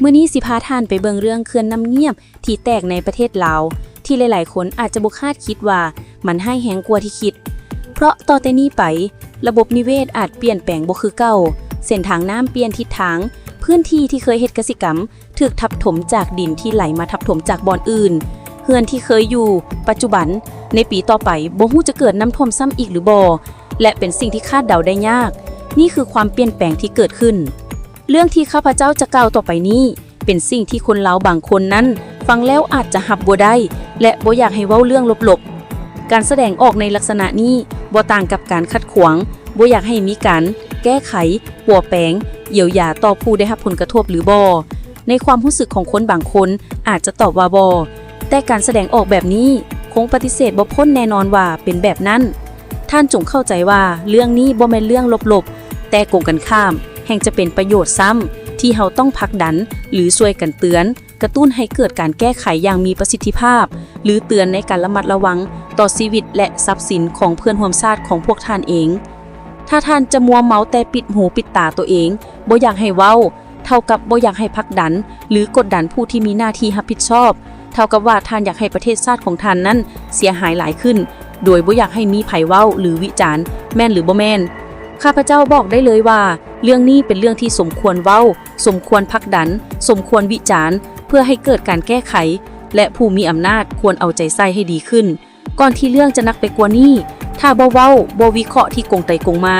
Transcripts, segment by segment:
ມື້ນີ້ຊິພາທ່ານໄປເບິ່ງເລື່ອງເຂື່ອນນ້ຳງຽບທີ່ແຕກໃນປະເທດລາວ ທີ່ຫຼາຍໆຄົນອາດຈະບໍ່ຄາດຄິດວ່າມັນຮ້າຍແຮງກວ່າທີ່ຄິດ. ເພາະຕໍ່ແຕ່ນີ້ໄປ ລະບົບນິເວດອາດປ່ຽນແປງບໍ່ຄືເກົ່າ, ເສັ້ນທາງນ້ຳປ່ຽນທິດທາງ, ພື້ນທີ່ທີ່ເຄີຍເຮັດກະສິກຳຖືກທັບຖົມຈາກດິນທີ່ໄຫຼມາທັບຖົມຈາກບ່ອນອື່ນ, ເຮືອນທີ່ເຄີຍຢູ່ປັດຈຸບັນໃນປີຕໍ່ໄປບໍ່ຮູ້ຈະເກີດນ້ຳຖ້ວມຊ້ຳອີກຫຼືບໍ່ ແລະ ເປັນສິ່ງທີ່ຄາດເດົາໄດ້ຍາກ. ນີ້ຄືຄວາມປ່ຽນແປງທີ່ເກີດຂຶ້ນ. ເລື່ອງທີ່ຂ້າພະເຈົ້າຈະກ່າວຕໍ່ໄປນີ້ ເປັນສິ່ງທີ່ຄົນລາວບາງຄົນນັ້ນຟັງແລ້ວອາດຈະຮັບບໍ່ໄດ້ ແລະ ບໍ່ຢາກໃຫ້ເວົ້າເລື່ອງລົບໆ. ການສະແດງອອກໃນລັກສະນະນີ້ບໍ່ຕ່າງກັບການຂັດຂວາງ, ບໍ່ຢາກໃຫ້ມີການແກ້ໄຂ, ປົວແປງ, ຢຽວຢາຕໍ່ຜູ້ໄດ້ຮັບຜົນກະທົບຫຼືບໍ່. ໃນຄວາມຮູ້ສຶກຂອງຄົນບາງຄົນອາດຈະຕອບວ່າບໍ່, ແຕ່ການສະແດງອອກແບບນີ້ຄົງປະຕິເສດບໍ່ພົ້ນແນ່ນອນວ່າເປັນແບບນັ້ນ. ທ່ານຈົ່ງເຂົ້າໃຈວ່າເລື່ອງນີ້ບໍ່ແມ່ນເລື່ອງລົບໆ, ແຕ່ກົງກັນຂ້າມ, ແຮ່ງຈະເປັນປະໂຫຍດຊ້ຳ ທີ່ເຮົາຕ້ອງຜັກດັນ ຫຼື ຊ່ວຍກັນເຕືອນ, ກະຕຸ້ນໃຫ້ເກີດການແກ້ໄຂຢ່າງມີປະສິດທິພາບ ຫຼື ເຕືອນໃນການລະມັດລະວັງຕໍ່ຊີວິດ ແລະ ຊັບສິນຂອງເພື່ອນຮ່ວມຊາດຂອງພວກທ່ານເອງ. ຖ້າທ່ານຈະມົວເມົາແຕ່ປິດຫູປິດຕາໂຕເອງ, ບໍ່ຢາກໃຫ້ເວົ້າ, ເທົ່າກັບບໍ່ຢາກໃຫ້ຜັກດັນ ຫຼື ກົດດັນຜູ້ທີ່ມີໜ້າທີ່ຮັບຜິດຊອບ, ເທົ່າກັບວ່າທ່ານຢາກໃຫ້ປະເທດຊາດຂອງທ່ານນັ້ນເສຍຫາຍຫຼາຍຂຶ້ນ, ໂດຍບໍ່ຢາກໃຫ້ມີໃຜເວົ້າ ຫຼື ວິຈານ, ແມ່ນ ຫຼື ບໍ່ແມ່ນ. ຂ້າພະເຈົ້າບອກໄດ້ເລີຍວ່າ ເລື່ອງນີ້ເປັນເລື່ອງທີ່ສົມຄວນເວົ້າ, ສົມຄວນຜັກດັນ, ສົມຄວນວິຈານ, ເພື່ອໃຫ້ເກີດການແກ້ໄຂ ແລະ ຜູ້ມີອຳນາດຄວນເອົາໃຈໃສ່ໃຫ້ດີຂຶ້ນ. ກ່ອນທີ່ເລື່ອງຈະໜັກໄປກວ່ານີ້, ຖ້າບໍ່ເວົ້າ, ບໍ່ວິເຄາະທີ່ກົງໄຕກົງມາ,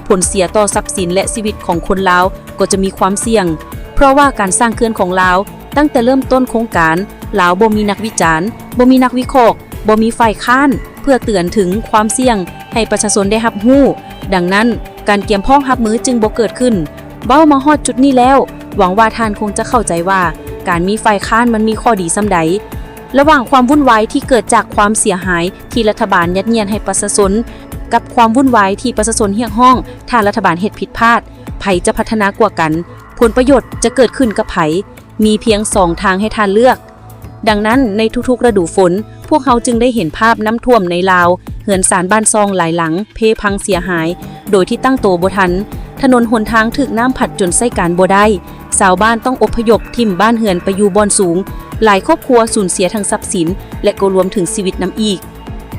ຜົນເສຍຕໍ່ຊັບສິນ ແລະ ຊີວິດຂອງຄົນລາວກໍຈະມີຄວາມສ່ຽງ. ເພາະວ່າການສ້າງເຂື່ອນຂອງລາວ, ຕັ້ງແຕ່ເລີ່ມຕົ້ນໂຄງການ, ລາວບໍ່ມີນັກວິຈານ, ບໍ່ມີນັກວິເຄາະ, ບໍ່ມີຝ່າຍຄ້ານ ເພື່ອເຕືອນເຖິງຄວາມສ່ຽງໃຫ້ປະຊາຊົນໄດ້ຮັບຮູ້. ດັ່ງນັ້ນ, ການກຽມພ້ອມຮັບມືຈຶ່ງບໍ່ເກີດຂຶ້ນ. ເວົ້າມາຮອດຈຸດນີ້ແລ້ວ, ຫວັງວ່າທ່ານຄົງຈະເຂົ້າໃຈວ່າ ການມີຝ່າຍຄ້ານມັນມີຂໍ້ດີສ່ຳໃດ. ລະຫວ່າງຄວາມວຸ່ນວາຍທີ່ເກີດຈາກຄວາມເສຍຫາຍທີ່ລັດຖະບານຍັດງຽດໃຫ້ປະຊາຊົນ ກັບຄວາມວຸ່ນວາຍທີ່ປະຊາຊົນຮຽກຮ້ອງ, ຖ້າລັດຖະບານເຮັດຜິດພາດ, ໃຜຈະພັດທະນາກວ່າກັນ? ຜົນປະໂຫຍດຈະເກີດຂຶ້ນກັບໃຜ? ມີພຽງສອງທາງໃຫ້ທ່ານເລືອກ. ດັ່ງນັ້ນ, ໃນທຸກໆລະດູຝົນ, ພວກເຮົາຈຶ່ງໄດ້ເຫັນພາບນ້ຳຖ້ວມໃນລາວ, ເຮືອນຊານບ້ານຊ່ອງຫຼາຍຫຼັງເພພັງເສຍຫາຍ ໂດຍທີ່ຕັ້ງໂຕບໍ່ທັນ, ຖະໜົນຫົນທາງຖືກນ້ຳພັດຈົນໃຊ້ການບໍ່ໄດ້, ຊາວບ້ານຕ້ອງອົບພະຍົບຖິ້ມບ້ານເຮືອນໄປຢູ່ບ່ອນສູງ, ຫຼາຍຄອບຄົວສູນເສຍທັງຊັບສິນ ແລະ ກໍລວມເຖິງຊີວິດນຳອີກ.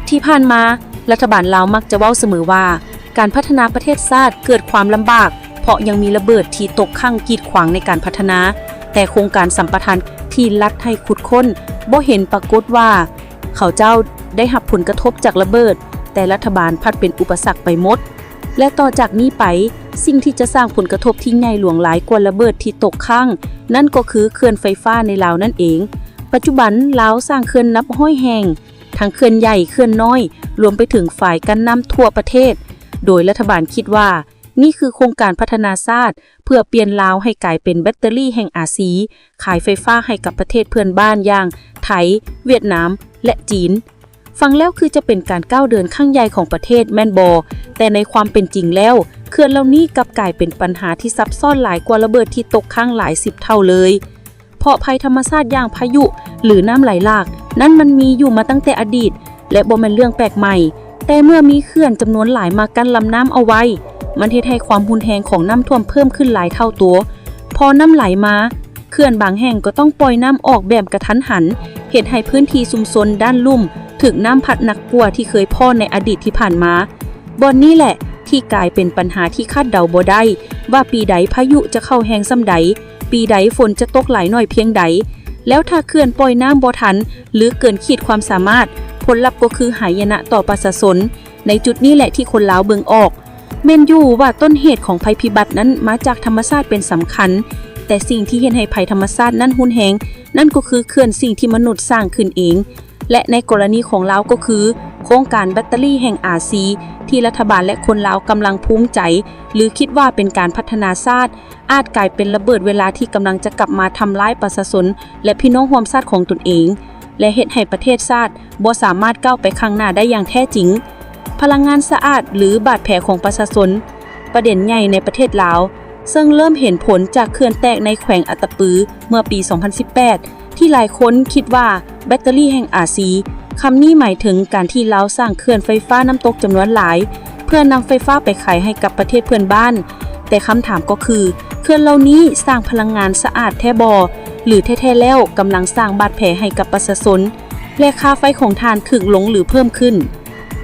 ທີ່ຜ່ານມາ, ລັດຖະບານລາວມັກຈະເວົ້າສະເໝີວ່າ ການພັດທະນາປະເທດຊາດເກີດຄວາມລຳບາກ ເພາະຍັງມີລະເບີດທີ່ຕົກຄ້າງກີດຂວາງໃນການພັດທະນາ, ແຕ່ໂຄງການສຳປະທານທີ່ລັດໃຫ້ຂຸດຄົ້ນບໍ່ເຫັນປາກົດວ່າ ເຂົາເຈົ້າໄດ້ຮັບຜົນກະທົບຈາກລະເບີດ, ແຕ່ລັດຖະບານພັດເປັນອຸປະສັກໄປໝົດ. ແລະ ຕໍ່ຈາກນີ້ໄປ, ສິ່ງທີ່ຈະສ້າງຜົນກະທົບທີ່ໃຫຍ່ຫຼວງຫຼາຍກວ່າລະເບີດທີ່ຕົກຄ້າງ, ນັ້ນກໍຄືເຂື່ອນໄຟຟ້າໃນລາວນັ້ນເອງ. ປັດຈຸບັນລາວສ້າງເຂື່ອນນັບຮ້ອຍແຫ່ງ, ທັງເຂື່ອນໃຫຍ່, ເຂື່ອນນ້ອຍ, ລວມໄປເຖິງຝາຍກັນນ້ຳທົ່ວປະເທດ, ໂດຍລັດຖະບານຄິດວ່າ ນີ້ຄືໂຄງການພັດທະນາຊາດ ເພື່ອປ່ຽນລາວໃຫ້ກາຍເປັນແບັດເຕີຣີແຫ່ງອາຊີ, ຂາຍໄຟຟ້າໃຫ້ກັບປະເທດເພື່ອນບ້ານຢ່າງໄທ, ຫວຽດນາມ ແລະ ຈີນ. ຟັງແລ້ວຄືຈະເປັນການກ້າວເດີນຄັ້ງໃຫຍ່ຂອງປະເທດ, ແມ່ນບໍ່? ແຕ່ໃນຄວາມເປັນຈິງແລ້ວ, ເຂື່ອນເຫຼົ່ານີ້ກັບກາຍເປັນບັນຫາທີ່ຊັບຊ້ອນຫຼາຍກວ່າລະເບີດທີ່ຕົກຄ້າງຫຼາຍສິບເທົ່າເລີຍ. ເພາະໄພທຳມະຊາດຢ່າງພາຍຸ ຫຼື ນ້ຳໄຫຼຫຼາກ ນັ້ນມັນມີຢູ່ມາຕັ້ງແຕ່ອະດີດ ແລະ ບໍ່ແມ່ນເລື່ອງແປກໃໝ່, ແຕ່ເມື່ອມີເຂື່ອນຈຳນວນຫຼາຍມາກັ້ນລຳນ້ຳເອົາໄວ້, ມັນເຮັດໃຫ້ຄວາມຮຸນແຮງຂອງນ້ຳຖ້ວມເພີ່ມຂຶ້ນຫຼາຍເທົ່າຕົວ. ພໍນ້ຳໄຫຼມາ, ເຂື່ອນບາງແຫ່ງກໍຕ້ອງປ່ອຍນ້ຳອອກແບບກະທັນຫັນ, ເຮັດໃຫ້ພື້ນທີ່ຊຸມຊົນດ້ານລຸ່ມຖືກນ້ຳພັດໜັກກວ່າທີ່ເຄີຍພໍ້ໃນອະດີດທີ່ຜ່ານມາ. ບ່ອນນີ້ແຫຼະທີ່ກາຍເປັນບັນຫາທີ່ຄາດເດົາບໍ່ໄດ້ວ່າປີໃດພາຍຸຈະເຂົ້າແຮງສ່ຳໃດ, ປີໃດຝົນຈະຕົກຫຼາຍໜ້ອຍພຽງໃດ, ແລ້ວຖ້າເຂື່ອນປ່ອຍນ້ຳບໍ່ທັນ ຫຼື ເກີນຂີດຄວາມສາມາດ, ຜົນລັບກໍຄືຫາຍະນະຕໍ່ປະຊາຊົນ. ໃນຈຸດນີ້ແຫຼະທີ່ຄົນລາວເບິ່ງອອກ. ແມ່ນຢູ່ວ່າຕົ້ນເຫດຂອງໄພພິບັດນັ້ນມາຈາກທຳມະຊາດເປັນສຳຄັນ, ແຕ່ສິ່ງທີ່ເຮັດໃຫ້ໄພທຳມະຊາດນັ້ນຮຸນແຮງ, ນັ້ນກໍຄືເຂື່ອນສິ່ງທີ່ມະນຸດສ້າງຂຶ້ນເອງ. ແລະ ໃນກໍລະນີຂອງລາວກໍຄື ໂຄງການແບັດເຕີຣີແຫ່ງອາຊີ ທີ່ລັດຖະບານ ແລະ ຄົນລາວກຳລັງພູມໃຈ ຫຼື ຄິດວ່າເປັນການພັດທະນາຊາດ, ອາດກາຍເປັນລະເບີດເວລາທີ່ກຳລັງຈະກັບມາທຳລາຍປະຊາຊົນ ແລະ ພີ່ນ້ອງຮ່ວມຊາດຂອງຕົນເອງ ແລະ ເຮັດໃຫ້ປະເທດຊາດບໍ່ສາມາດກ້າວໄປຂ້າງໜ້າໄດ້ຢ່າງແທ້ຈິງ. ພະລັງງານສະອາດ ຫຼື ບາດແຜຂອງປະຊາຊົນ, ປະເດັນໃຫຍ່ໃນປະເທດລາວ ເຊິ່ງເລີ່ມເຫັນຜົນຈາກເຂື່ອນແຕກໃນແຂວງອັດຕະປືເມື່ອປີສອງພັນສິບແປດ ທີ່ຫຼາຍຄົນຄິດວ່າແບັດເຕີຣີແຫ່ງອາຊີ, ຄຳນີ້ໝາຍເຖິງການທີ່ລາວສ້າງເຂື່ອນໄຟຟ້ານ້ຳຕົກຈຳນວນຫຼາຍ ເພື່ອນຳໄຟຟ້າໄປຂາຍໃຫ້ກັບປະເທດເພື່ອນບ້ານ. ແຕ່ຄຳຖາມກໍຄື ເຂື່ອນເຫຼົ່ານີ້ສ້າງພະລັງງານສະອາດແທ້ບໍ່ ຫຼື ແທ້ໆແລ້ວກຳລັງສ້າງບາດແຜໃຫ້ກັບປະຊາຊົນ ແລະ ຄ່າໄຟຂອງທ່ານຖືກລົງ ຫຼື ເພີ່ມຂຶ້ນ?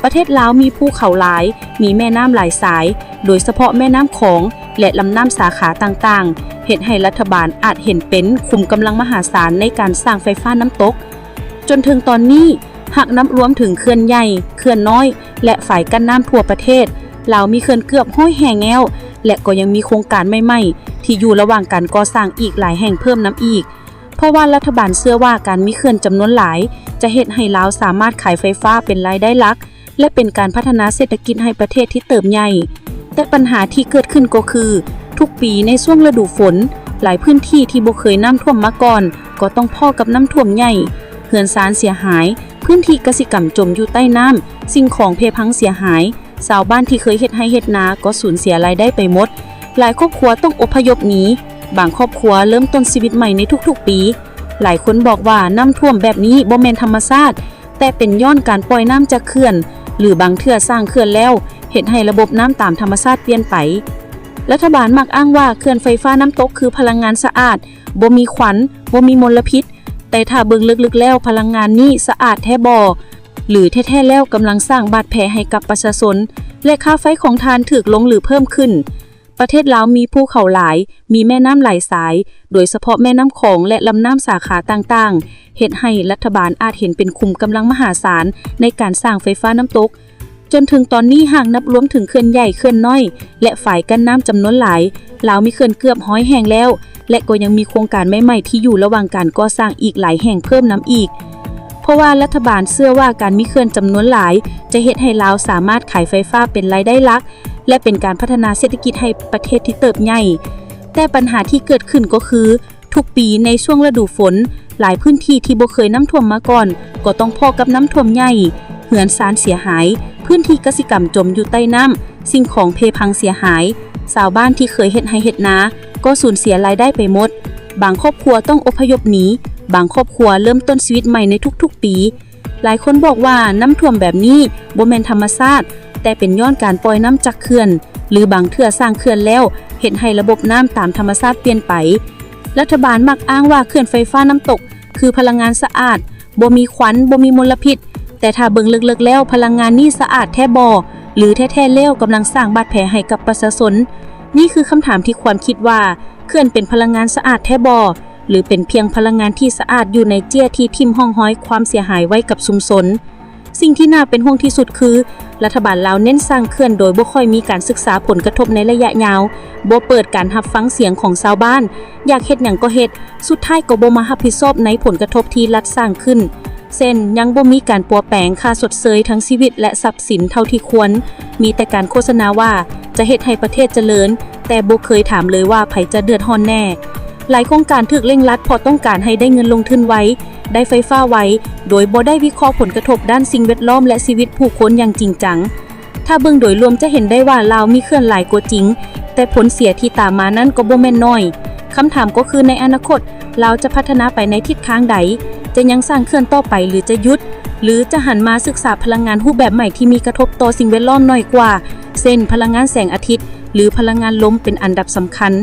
ປະເທດລາວມີພູເຂົາຫຼາຍ, ມີແມ່ນ້ຳຫຼາຍສາຍ, ໂດຍສະເພາະແມ່ນ້ຳຂອງ ແລະ ລຳນ້ຳສາຂາຕ່າງໆ ເຮັດໃຫ້ລັດຖະບານອາດເຫັນເປັນຂຸມກຳລັງມະຫາສານໃນການສ້າງໄຟຟ້ານ້ຳຕົກ. ຈົນເຖິງຕອນນີ້, ຫາກນັບລວມເຖິງເຂື່ອນໃຫຍ່, ເຂື່ອນນ້ອຍ ແລະ ຝາຍກັ້ນນ້ຳທົ່ວປະເທດ, ລາວມີເຂື່ອນເກືອບຮ້ອຍແຫ່ງແລ້ວ ແລະ ກໍຍັງມີໂຄງການໃໝ່ໆ ທີ່ຢູ່ລະຫວ່າງການກໍ່ສ້າງອີກຫຼາຍແຫ່ງເພີ່ມນຳອີກ. ເພາະວ່າລັດຖະບານເຊື່ອວ່າການມີເຂື່ອນຈຳນວນຫຼາຍ ຈະເຮັດໃຫ້ລາວສາມາດຂາຍໄຟຟ້າເປັນລາຍໄດ້ຫຼັກ ແລະ ເປັນການພັດທະນາເສດຖະກິດໃຫ້ປະເທດທີ່ເຕີບໃຫຍ່. ແຕ່ບັນຫາທີ່ເກີດຂຶ້ນກໍຄື ທຸກປີໃນຊ່ວງລະດູຝົນ, ຫຼາຍພື້ນທີ່ທີ່ບໍ່ເຄີຍນ້ຳຖ້ວມມາກ່ອນ ກໍຕ້ອງພໍ້ກັບນ້ຳຖ້ວມໃຫຍ່, ເຮືອນຊານເສຍຫາຍ, ພື້ນທີ່ກະສິກຳຈົມຢູ່ໃຕ້ນ້ຳ, ສິ່ງຂອງເພພັງເສຍຫາຍ, ຊາວບ້ານທີ່ເຄີຍເຮັດໄຮ່ເຮັດນາກໍສູນເສຍລາຍໄດ້ໄປໝົດ. ຫຼາຍຄອບຄົວຕ້ອງອົບພະຍົບໜີ, ບາງຄອບຄົວເລີ່ມຕົ້ນຊີວິດໃໝ່ໃນທຸກໆປີ. ຫຼາຍຄົນບອກວ່ານ້ຳຖ້ວມແບບນີ້ບໍ່ແມ່ນທຳມະຊາດ, ແຕ່ເປັນຍ້ອນການປ່ອຍນ້ຳຈາກເຂື່ອນ ຫຼື ບາງເທື່ອສ້າງເຂື່ອນແລ້ວ ເຮັດໃຫ້ລະບົບນ້ຳຕາມທຳມະຊາດປ່ຽນໄປ. ລັດຖະບານມັກອ້າງວ່າເຂື່ອນໄຟຟ້ານ້ຳຕົກຄືພະລັງງານສະອາດ, ບໍ່ມີຄວັນ, ບໍ່ມີມົນລະພິດ, ແຕ່ຖ້າເບິ່ງເລິກໆແລ້ວ ພະລັງງານນີ້ສະອາດແທ້ບໍ່ ຫຼື ແທ້ໆແລ້ວກຳລັງສ້າງບາດແຜໃຫ້ກັບປະຊາຊົນ ແລະ ຄ່າໄຟຂອງທ່ານຖືກລົງ ຫຼື ເພີ່ມຂຶ້ນ? ປະເທດລາວມີພູເຂົາຫຼາຍ, ມີແມ່ນ້ຳຫຼາຍສາຍ, ໂດຍສະເພາະແມ່ນ້ຳຂອງ ແລະ ລຳນ້ຳສາຂາຕ່າງໆ ເຮັດໃຫ້ລັດຖະບານອາດເຫັນເປັນຂຸມກຳລັງມະຫາສານໃນການສ້າງໄຟຟ້ານ້ຳຕົກ. ຈົນເຖິງຕອນນີ້, ຫາກນັບລວມເຖິງເຂື່ອນໃຫຍ່, ເຂື່ອນນ້ອຍ ແລະ ຝາຍກັ້ນນ້ຳຈຳນວນຫຼາຍ, ລາວມີເຂື່ອນເກືອບຮ້ອຍແຫ່ງແລ້ວ ແລະ ກໍຍັງມີໂຄງການໃໝ່ໆທີ່ຢູ່ລະຫວ່າງການກໍ່ສ້າງອີກຫຼາຍແຫ່ງເພີ່ມນຳອີກ. ເພາະວ່າລັດຖະບານເຊື່ອວ່າການມີເຂື່ອນຈຳນວນຫຼາຍ ຈະເຮັດໃຫ້ລາວສາມາດຂາຍໄຟຟ້າເປັນລາຍໄດ້ຫຼັກ ແລະ ເປັນການພັດທະນາເສດຖະກິດໃຫ້ປະເທດທີ່ເຕີບໃຫຍ່. ແຕ່ບັນຫາທີ່ເກີດຂຶ້ນກໍຄື ທຸກປີໃນຊ່ວງລະດູຝົນ, ຫຼາຍພື້ນທີ່ທີ່ບໍ່ເຄີຍນ້ຳຖ້ວມມາກ່ອນ ກໍຕ້ອງພໍ້ກັບນ້ຳຖ້ວມໃຫຍ່, ເຮືອນຊານເສຍຫາຍ, ພື້ນທີ່ກະສິກຳຈົມຢູ່ໃຕ້ນ້ຳ, ສິ່ງຂອງເພພັງເສຍຫາຍ, ຊາວບ້ານທີ່ເຄີຍເຮັດໄຮ່ເຮັດນາ ກໍສູນເສຍລາຍໄດ້ໄປໝົດ. ບາງຄອບຄົວຕ້ອງອົບພະຍົບໜີ, ບາງຄອບຄົວເລີ່ມຕົ້ນຊີວິດໃໝ່ໃນທຸກໆປີ. ຫຼາຍຄົນບອກວ່ານ້ຳຖ້ວມແບບນີ້ບໍ່ແມ່ນທຳມະຊາດ, ແຕ່ເປັນຍ້ອນການປ່ອຍນ້ຳຈາກເຂື່ອນ ຫຼື ບາງເທື່ອສ້າງເຂື່ອນແລ້ວ ເຮັດໃຫ້ລະບົບນ້ຳຕາມທຳມະຊາດປ່ຽນໄປ. ລັດຖະບານມັກອ້າງວ່າເຂື່ອນໄຟຟ້ານ້ຳຕົກຄືພະລັງງານສະອາດ, ບໍ່ມີຄວັນ, ບໍ່ມີມົນລະພິດ, ແຕ່ຖ້າເບິ່ງເລິກໆແລ້ວ ພະລັງງານນີ້ສະອາດແທ້ບໍ່ ຫຼື ແທ້ໆແລ້ວກຳລັງສ້າງບາດແຜໃຫ້ກັບປະຊາຊົນ? ນີ້ຄືຄຳຖາມທີ່ຄວນຄິດວ່າ ເຂື່ອນເປັນພະລັງງານສະອາດແທ້ບໍ່ ຫຼື ເປັນພຽງພະລັງງານທີ່ສະອາດຢູ່ໃນເຈ້ຍທີ່ຖິ້ມຮ່ອງຮອຍຄວາມເສຍຫາຍໄວ້ກັບຊຸມຊົນ? ສິ່ງທີ່ໜ້າເປັນຫ່ວງທີ່ສຸດຄື ລັດຖະບານລາວເນັ້ນສ້າງເຂື່ອນໂດຍບໍ່ຄ່ອຍມີການສຶກສາຜົນກະທົບໃນໄລຍະຍາວ, ບໍ່ເປີດການຮັບຟັງສຽງຂອງຊາວບ້ານ, ຢາກເຮັດຫຍັງກໍເຮັດ, ສຸດທ້າຍກໍບໍ່ມາຮັບຜິດຊອບໃນຜົນກະທົບທີ່ລັດສ້າງຂຶ້ນ, ເຊັ່ນ ຍັງບໍ່ມີການປົວແປງຄ່າຊົດເຊີຍທັງຊີວິດ ແລະ ຊັບສິນເທົ່າທີ່ຄວນ, ມີແຕ່ການໂຄສະນາວ່າຈະເຮັດໃຫ້ປະເທດຈະເລີນ, ແຕ່ບໍ່ເຄີຍຖາມເລີຍວ່າໃຜຈະເດືອດຮ້ອນແນ່. ຫຼາຍໂຄງການຖືກເລັ່ງລັດເພາະຕ້ອງການໃຫ້ໄດ້ເງິນລົງທຶນໄວ, ໄດ້ໄຟຟ້າໄວ, ໂດຍບໍ່ໄດ້ວິເຄາະຜົນກະທົບດ້ານສິ່ງແວດລ້ອມ ແລະ ຊີວິດຜູ້ຄົນຢ່າງຈິງຈັງ. ຖ້າເບິ່ງໂດຍລວມຈະເຫັນໄດ້ວ່າລາວມີເຂື່ອນຫຼາຍກໍຈິງ, ແຕ່ຜົນເສຍທີ່ຕາມມານັ້ນກໍບໍ່ແມ່ນໜ້ອຍ. ຄຳຖາມກໍຄືໃນອະນາຄົດ ລາວຈະພັດທະນາໄປໃນທິດທາງໃດ? ຈະຍັງສ້າງເຂື່ອນຕໍ່ໄປ ຫຼື ຈະຢຸດ? ຫຼື ຈະຫັນມາສຶກສາພະລັງງານຮູບແບບໃໝ່ທີ່ມີກະທົບຕໍ່ສິ່ງແວດລ້ອມໜ້ອຍກວ່າ, ເຊັ່ນ ພະລັງງານແສງອາທິດ ຫຼື ພະລັງງານລົມເປັນອັນດັບສຳຄັນ?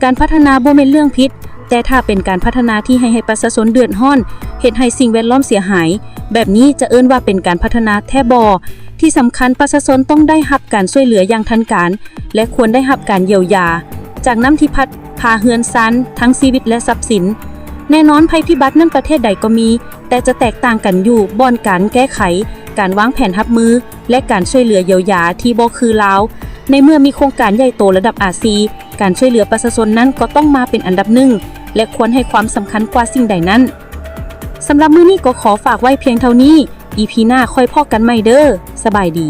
ການພັດທະນາບໍ່ແມ່ນເລື່ອງຜິດ, ແຕ່ຖ້າເປັນການພັດທະນາທີ່ໃຫ້ ໃຫ້ປະຊາຊົນເດືອດຮ້ອນ, ເຮັດໃຫ້ສິ່ງແວດລ້ອມເສຍຫາຍ, ແບບນີ້ຈະເອີ້ນວ່າເປັນການພັດທະນາແທ້ບໍ່? ທີ່ສຳຄັນ, ປະຊາຊົນຕ້ອງໄດ້ຮັບການຊ່ວຍເຫຼືອຢ່າງທັນການ ແລະ ຄວນໄດ້ຮັບການຢຽວຢາ ຈາກນ້ຳທີ່ພັດພາເຮືອນຊານ, ທັງຊີວິດ ແລະ ຊັບສິນ. ແນ່ນອນ, ໄພພິບັດນັ້ນປະເທດໃດກໍມີ, ແຕ່ຈະແຕກຕ່າງກັນຢູ່ບ່ອນການແກ້ໄຂ, ການວາງແຜນຮັບມື ແລະ ການຊ່ວຍເຫຼືອຢຽວຢາທີ່ບໍ່ຄືລາວ. ໃນເມື່ອມີໂຄງການໃຫຍ່ໂຕລະດັບອາຊີ, ການຊ່ວຍເຫຼືອປະຊາຊົນນັ້ນກໍຕ້ອງມາເປັນອັນດັບໜຶ່ງ ແລະ ຄວນໃຫ້ຄວາມສຳຄັນກວ່າສິ່ງໃດນັ້ນ. ສຳລັບມື້ນີ້ກໍຂໍຝາກໄວ້ພຽງເທົ່ານີ້. ອີພີໜ້າຄ່ອຍພໍ້ກັນໃໝ່ເດີ້. ສະບາຍດີ.